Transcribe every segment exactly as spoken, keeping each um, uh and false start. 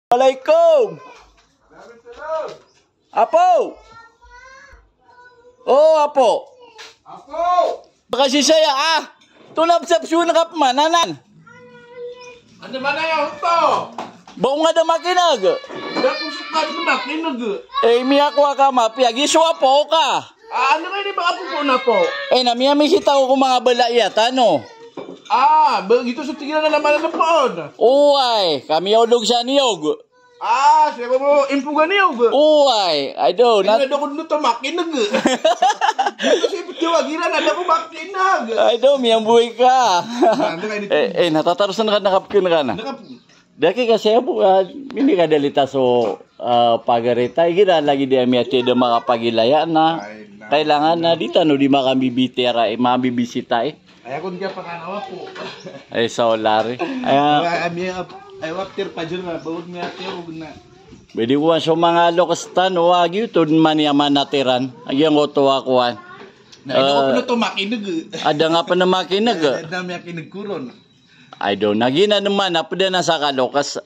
Assalamualaikum. Apo. O, apo. Apo. Makasisaya, ah. Tonaa pn sa pzowaan ka pman anan. Anda mana ya oto? Ba o nga da makineg. Da ko seka da makineg. Eh, miyakowa ka mapiya, giso apo ka. Ah, ano nga ini ba apo ko na po? Eh, na miyamisita ko ko manga bala iya tano. Ah, ba, giyoto so tig iran na mala na poon. Oway, ka miyaolog sa niyog. Ah, siya ba mo impugan iyo, ga? Oway, ay do, na- Ino da ko dn oto makineg. Ito si Putiwag iran, na da ko makineg. Ay do, miyamboy ka. Ah, ano ka ini? Eh, eh, natatarosan ka, nakapkin ka na. Nakap- Daki kasi apo, ah, ini ka dalita so, ah, pagarita. Igira lagi di ami ati da makapagilaya na. Ay, na- Kailangan na di tano di makambibitera, eh, makambibisita, eh. Ay, ako nga pakanawa po. Ay, sa olari. Ay, ah. Ay, ami, ay, waptir pa dyan na, bawag mi ati, wag na. Pwede ko so manga lokas tano, agi oto man iya manatiran. Agi ang oto akoan. Na, ino ko pno to makineg. Ada nga pn makineg. Ada mi akineg koron. Ay, do, nagina naman, apda na sa kalokas.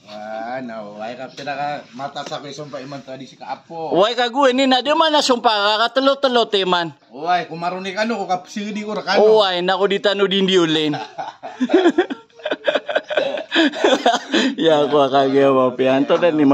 Wa, na, way ka pira ka mata sa ko isompa iman tradisi ka apo. Way ka gowani na di man na sompa ka katelo-telo timan. Way, ko maroni kano ko kapsidi ko rakano. Way, na ko di tano di ndiyolin. Ya, ko kagiya mapiya. Anto da ni